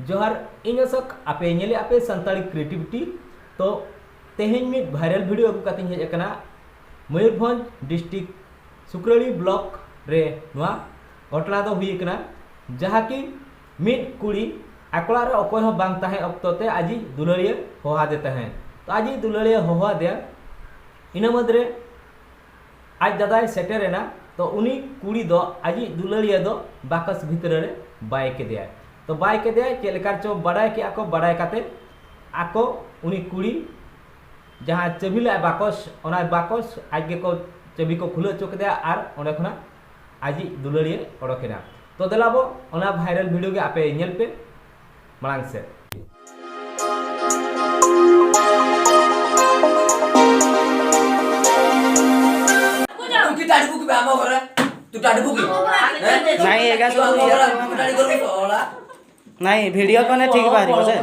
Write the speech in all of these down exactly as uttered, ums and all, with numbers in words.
ᱡᱚᱦᱟᱨ, ᱤᱧ ᱚᱥᱳᱠ, ᱟᱯᱮ ᱧᱮᱞᱮᱫ ᱟᱯᱮ ᱥᱟᱱᱛᱟᱲᱤ ᱠᱨᱤᱭᱮᱴᱤᱵᱷᱤᱴᱤ᱾ ᱛᱚ, ᱛᱮᱦᱮᱧ ᱢᱤᱫ ᱵᱷᱟᱭᱨᱟᱞ ᱵᱷᱤᱰᱤᱭᱳ ᱟᱹᱜᱩ ᱠᱟᱛᱮᱧ ᱦᱮᱡ ᱟᱠᱟᱱᱟ ᱢᱚᱭᱩᱨᱵᱷᱚᱸᱡᱽ ᱰᱤᱥᱴᱨᱤᱠᱴ ᱥᱩᱠᱨᱟᱹᱲᱤ ᱵᱞᱚᱠ ᱨᱮ᱾ ᱱᱚᱣᱟ ᱜᱷᱚᱴᱚᱱᱟ ᱫᱚ ᱦᱩᱭ ᱟᱠᱟᱱᱟ, ᱡᱟᱦᱟᱸ ᱠᱤ ᱢᱤᱫ ᱠᱩᱲᱤ ᱟᱠᱚ ᱚᱲᱟᱜ ᱨᱮ ᱚᱠᱚᱭ ᱦᱚᱸ ᱵᱟᱝ ᱛᱟᱦᱮᱸ ᱚᱠᱛᱚ ᱛᱮ ᱟᱡᱤᱡ ᱫᱩᱞᱟᱹᱲᱤᱭᱟᱹ ᱦᱚᱦᱚ ᱟᱫᱮ ᱛᱟᱦᱮᱸᱫ᱾ ᱛᱚ, ᱟᱡᱤᱡ ᱫᱩᱞᱟᱹᱲᱤᱭᱟᱹ ᱦᱚᱦᱚ ᱟᱫᱮᱭᱟ, ᱤᱱᱟᱹ ᱢᱩᱫᱽᱨᱮ ᱟᱡ ᱫᱟᱫᱟᱭ ᱥᱮᱴᱮᱨ ᱮᱱᱟ᱾ ᱛᱚ, ᱩᱱᱤ ᱠᱩᱲᱤ ᱫᱚ ᱟᱡᱤᱡ ᱫᱩᱞᱟᱹᱲᱤᱭᱟᱹ ᱫᱚ ᱵᱟᱠᱚᱥ ᱵᱷᱤᱛᱨᱤ ᱨᱮ ᱵᱟᱭ ᱠᱮᱫᱮᱭᱟ᱾ ᱛᱚ, ᱵᱟᱭ ᱠᱮᱫᱮᱭᱟ, ᱪᱮᱫ ᱞᱮᱠᱟ ᱪᱚ ᱵᱟᱰᱟᱭ ᱠᱮᱜᱼᱟ ᱠᱚ᱾ ᱵᱟᱰᱟᱭ ᱠᱟᱛᱮ ᱟᱠᱚ ᱩᱱᱤ ᱠᱩᱲᱤ ᱡᱟᱦᱟᱸ ᱪᱟᱹᱵᱤ ᱞᱮᱜᱼᱟ ᱵᱟᱠᱚᱥ, ᱚᱱᱟ ᱵᱟᱠᱚᱥ ᱟᱡ ᱜᱮᱠᱚ ᱪᱟᱹᱵᱤ ᱠᱚ ᱠᱷᱩᱞᱟᱹᱣ ᱦᱚᱪᱚ ᱠᱮᱫᱮᱭᱟ ᱟᱨ ᱚᱸᱰᱮ ᱠᱷᱚᱱᱟᱜ ᱟᱡᱤᱡ ᱫᱩᱞᱟᱹᱲᱤᱭᱟᱹ ᱚᱰᱚᱠᱮᱱᱟ᱾ ᱛᱚ, ᱫᱮᱞᱟ ᱵᱚ ᱚᱱᱟ ᱵᱷᱟᱭᱨᱟᱞ ᱵᱷᱤᱰᱤᱭᱳ ᱜᱮ ᱟᱯᱮ ᱧᱮᱞ ᱯᱮ ᱢᱟᱲᱟᱝ ᱥᱮᱫ᱾ तुम की टाड़ी फूकी बे, हम हो रहा। तू टाड़ी फूकी। नहीं, ये क्या तू हम हो रहा, तू टाड़ी करो, तो हो रहा। नहीं, वीडियो कने ठीक बाहरी बजे।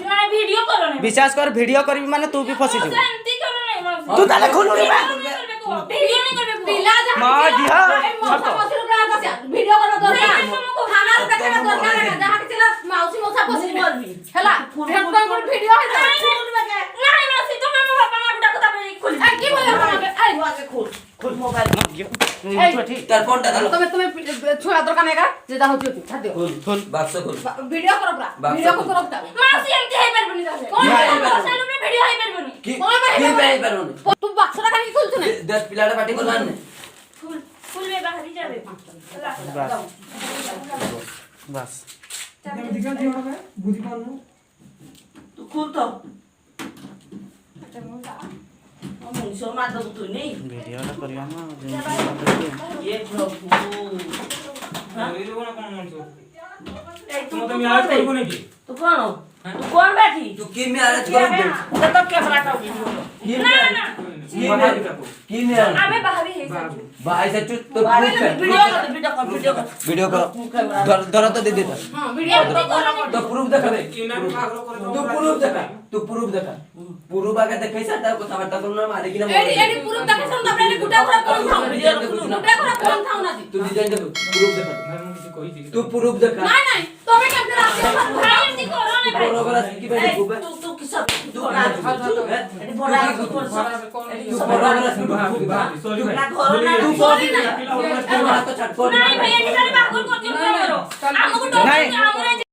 ନାଇଁ, ଭିଡିଓ କର ନାହିଁ। विश्वास कर, वीडियो करबी माने तू भी फंसी ଯିବୁ। ସେମିତି କର ନାହିଁ, ମାଉସୀ। तू ताले खोल रे। ଭିଡିଓ ନାଇଁ କରିବେ କୁହ। ଭିଡିଓ ନାଇଁ କରିବେ କୁହ। ପିଲା ଯାହା ମା ଝିଅ। ଏ ମଶା ପଶିରୁ ପୁରା ଆକାଶ। ଭିଡିଓ କର ଦରକାର। ନାଇଁ, ନାଇଁ, ତମକୁ ଥାନାରେ ଦେଖେଇବା ଦରକାର ନାହିଁ। ଯାହା କିଛି ହେଲା, ମାଉସୀ ମଶା ପଶିରୁ। ମୁଁ କରିବି। ହେଲା। ଫୁଲ, ଫୁଲ, ଫୁଲ, ଫୁଲ। ଭିଡିଓ ହେଇଯାଉ। ନାଇଁ, ନାଇଁ, ନାଇଁ, ମାଉସୀ, ତମେ ମୋ ବାପା ମାଆକୁ ଡାକ, ତାପରେ ଯାଇକି ଖୋଲିବି। ଏ, କି ଭଳିଆ ବାପା ମା? ଏ, ତୁ ଆଗେ ଖୋଲ। ଖୋଲ ମୋବାଇଲ। ଏଇ। ତାର ଫୋନଟା ଧର। ତମେ, ତମେ ପି-, ଛୁଆ ଦରକାର ନାହିଁ କା? ଯେ ଯାହା ହଉଛି ହଉଛି, ଛାଡି ଦିଅ। ଖୋଲ, ଖୋଲ। ବାକ୍ସ ଖୋଲ। ବା-, ଭିଡିଓ କର ପୁରା। ବାକ୍ସ ଭିଡିଓ ଖୋଲ। କର ପୁରା। ମାଉସୀ, ଏମିତି ହେଇପାରିବନି ତାହେଲେ। କଣ ନାଇଁ, ହେଇପାରିବନି? ହେଇପାରିବନି? ଭିଡିଓ ହେଇପାରିବନି। କି-, କଣ ପାଇଁ କିଏ ହେଇପାରିବନି? ପାଇଁ ହେଇପାରିବନି? ତୁ ବାକ୍ସଟା କାହିଁକି ଖୋଲୁଛୁ ରେ? ଦେ-, ଦେ, ପିଲାଟା ପାଟି କଲାନି। ଖୋଲ, ଖୋଲ ବେ, ବାହାରି ଯାବେ। ବାସ୍। ବାସ୍। ବୁଝିପାରୁନୁ? ତୁ ଖୋଲ ତ। ମଣିଷ ମାରିଦେବୁ ତୁ, ନେଇ। ଭିଡିଓଟା କରିବା ନା, ଯେମିତି ମାରିଦେବୁ। ଏ ପ୍ରଭୁ। ହଁ? ଏଇ କଣ ମଣିଷ? ଏଇ ତୁ, ତୁ ମତେ ତୁ ମ୍ୟାରେଜ କଣ ବେ? କରିବୁନି କି? ତୁ କଣ? ତୁ କଣ ବେ ଏଠି? ତୁ କି ମ୍ୟାରେଜ କରିବୁ? ତୋ, ତୋ କ୍ୟାମେରାଟା ଉଠେଇବୁ। ନା, ନା। କିଏ ନେଇ? କିଏ ନେଇ? ଆମେ ବାହା ବି ହେଇସାରିଛୁ। ବାହା ହେଇସାରିଛୁ, ତ ବାହା proof ହେଇଗଲେ ଦେଖା। ଭିଡ଼ିଓ କର, ଭିଡ଼ିଓ କର, ଭିଡ଼ିଓ କର। ଭିଡ଼ିଓ କର। ଧର, ଧର ତ ଦିଦି, ଧର। ହଁ, ଭିଡ଼ିଓ କର। ତ proof ଦେଖା ବେ। ତୁ proof ଦେଖା, ତୁ proof ଦେଖା। proof ଆଗେ ଦେଖେଇ ସାର, ତାର କଥାବାର୍ତ୍ତା କରୁନା, ମାରିକିନା ଏଠି, ଏଠି proof ଦେଖେଇ ସାର, ତାପରେ ଏଠି ଗୁଟା ଘର କଣ ଥାଉ? ଗୁଟା ଘର କଣ ଥାଉ ନା? ତୁ design ଦେଖ, proof ଦେଖା। ତୁ proof ଦେଖା। ନାଇଁ, ନାଇଁ, ତମେ କେମିତି ରାତି ଭାଇ ଏମିତି କର ନା ତୁ ଭାଇ। ବଡ଼ ବଡ଼ ଆସିକି ଭାଇ ଏ, ଦେଖୁ ବେ। ତୁ, ତୁ କିସ? ତୁ ବଡ଼ ଆସୁଛୁ। ଏଠି ବଡ଼ ଆସୁଛୁ, ବଡ଼ ଆସୁଛୁ। ଏଠି ତୁ କିସ? ବଡ଼ ବଡ଼ ଆସିକି ଦେଖୁ ବେ। ନା ଘର ନା ତୁ କଣ ସରି ନା। ତୁ ହାତ ଛାଟ କର। ନାଇଁ ଭାଇ, ଏଠି ଖାଲି ବାହାଘର କରୁଛନ୍ତି ଆମର। ଆମକୁ ଡର ନାଇଁ। ଆମର